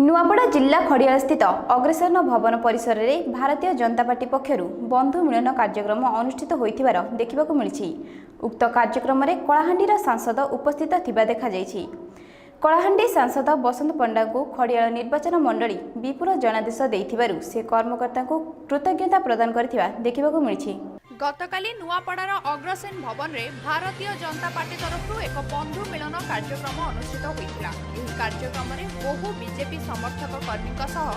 ନୂଆପଡ଼ା ଜିଲ୍ଲା ଖଡ଼ିଆଳସ୍ଥିତ ଅଗ୍ରସେନ ଭବନ ପରିସରରେ ଭାରତୀୟ ଜନତା ପାର୍ଟି ପକ୍ଷରୁ ବନ୍ଧୁ ମିଳନ କାର୍ଯ୍ୟକ୍ରମ ଅନୁଷ୍ଠିତ ହୋଇଥିବାର ଦେଖିବାକୁ ମିଳିଛି। ଉକ୍ତ କାର୍ଯ୍ୟକ୍ରମରେ କଳାହାଣ୍ଡିର ସାଂସଦ ଉପସ୍ଥିତ ଥିବା ଦେଖାଯାଇଛି। କଳାହାଣ୍ଡି ସାଂସଦ ବସନ୍ତ ପଣ୍ଡାଙ୍କୁ ଖଡ଼ିଆଳ ନିର୍ବାଚନ ମଣ୍ଡଳୀ ବିପୁଳ ଜନାଦେଶ ଦେଇଥିବାରୁ ସେ କର୍ମକର୍ତ୍ତାଙ୍କୁ କୃତଜ୍ଞତା ପ୍ରଦାନ କରିଥିବା ଦେଖିବାକୁ ମିଳିଛି। ଗତକାଲି ନୂଆପଡ଼ାର ଅଗ୍ରସେନ ଭବନରେ ଭାରତୀୟ ଜନତା ପାର୍ଟି ତରଫରୁ ଏକ ବନ୍ଧୁ ମିଳନ କାର୍ଯ୍ୟକ୍ରମ ଅନୁଷ୍ଠିତ ହୋଇଥିଲା। ଏହି କାର୍ଯ୍ୟକ୍ରମରେ ବହୁ ବିଜେପି ସମର୍ଥକ କର୍ମୀଙ୍କ ସହ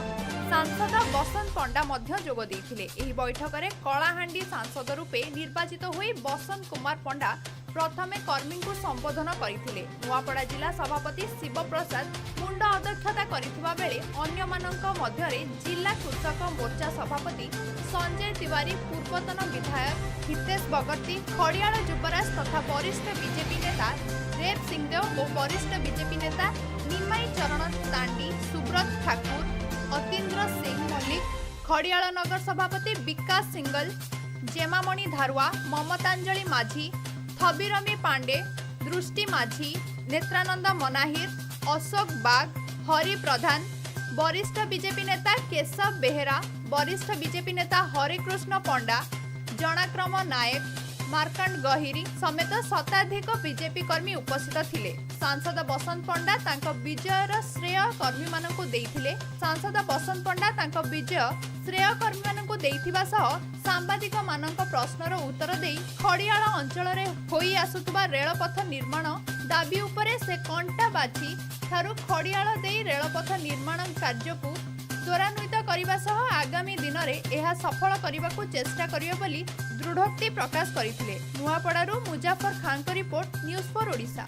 ସାଂସଦ ବସନ୍ତ ପଣ୍ଡା ମଧ୍ୟ ଯୋଗ ଦେଇଥିଲେ। ଏହି ବୈଠକରେ କଳାହାଣ୍ଡି ସାଂସଦ ରୂପେ ନିର୍ବାଚିତ ହୋଇ ବସନ୍ତ କୁମାର ପଣ୍ଡା ପ୍ରଥମେ କର୍ମୀଙ୍କୁ ସମ୍ବୋଧନ କରିଥିଲେ। ନୂଆପଡ଼ା ଜିଲ୍ଲା ସଭାପତି ଶିବ ପ୍ରସାଦ ମୁଣ୍ଡ ଅଧ୍ୟକ୍ଷତା କରିଥିବା ବେଳେ ଅନ୍ୟମାନଙ୍କ ମଧ୍ୟରେ ଜିଲ୍ଲା କୃଷକ ମୋର୍ଚ୍ଚା ସଭାପତି ସଞ୍ଜୟ ତିୱାରୀ, ପୂର୍ବତନ ବିଧାୟକ ହିତେଶ ବଗର୍ତ୍ତି, ଖଡ଼ିଆଳ ଯୁବରାଜ ତଥା ବରିଷ୍ଠ ବିଜେପି ନେତା ରେବ ସିଂଦେଓ ଓ ବରିଷ୍ଠ ବିଜେପି ନେତା ନିମାଇ ଚରଣ ତାଣ୍ଡି, ସୁବ୍ରତ ଠାକୁର, ଅତୀନ୍ଦ୍ର ସିଂ ମଲ୍ଲିକ, ଖଡ଼ିଆଳ ନଗର ସଭାପତି ବିକାଶ ସିଙ୍ଗଲ, ଜେମାମଣି ଧାରୁଆ, ମମତାଞ୍ଜଳି ମାଝୀ, ଥବିରମି ପାଣ୍ଡେ, ଦୃଷ୍ଟି ମାଝୀ, ନେତ୍ରାନନ୍ଦ ମନାହିର, ଅଶୋକ ବାଗ, ହରି ପ୍ରଧାନ, ବରିଷ୍ଠ ବିଜେପି ନେତା କେଶବ ବେହେରା, ବରିଷ୍ଠ ବିଜେପି ନେତା ହରେକୃଷ୍ଣ ପଣ୍ଡା, ଜଣାକ୍ରମ ନାୟକ, ମାର୍କଣ୍ଡ ଗହିରୀ ସମେତ ଶତାଧିକ ବିଜେପି କର୍ମୀ ଉପସ୍ଥିତ ଥିଲେ। ସାଂସଦ ବସନ୍ତ ପଣ୍ଡା ତାଙ୍କ ବିଜୟର ଶ୍ରେୟ କର୍ମୀମାନଙ୍କୁ ଦେଇଥିଲେ। ସାଂସଦ ବସନ୍ତ ପଣ୍ଡା ତାଙ୍କ ବିଜୟ ଶ୍ରେୟ କର୍ମୀମାନଙ୍କୁ ଦେଇଥିବା ସହ ସାମ୍ବାଦିକମାନଙ୍କ ପ୍ରଶ୍ନର ଉତ୍ତର ଦେଇ ଖଡ଼ିଆଳ ଅଞ୍ଚଳରେ ହୋଇ ଆସୁଥିବା ରେଳପଥ ନିର୍ମାଣ ଦାବି ଉପରେ ସେ କଣ୍ଟାବାଛି ଠାରୁ ଖଡ଼ିଆଳ ଦେଇ ରେଳପଥ ନିର୍ମାଣ କାର୍ଯ୍ୟକୁ ତ୍ୱରାନ୍ୱିତ କରିବା ସହ ଆଗାମୀ ଦିନରେ ଏହା ସଫଳ କରିବାକୁ ଚେଷ୍ଟା କରିବେ ବୋଲି ଦୃଢ଼ୋକ୍ତି ପ୍ରକାଶ କରିଥିଲେ। ନୂଆପଡ଼ାରୁ ମୁଜାଫର ଖାଁଙ୍କ ରିପୋର୍ଟ, ନ୍ୟୁଜ୍ ଫୋର୍ ଓଡ଼ିଶା।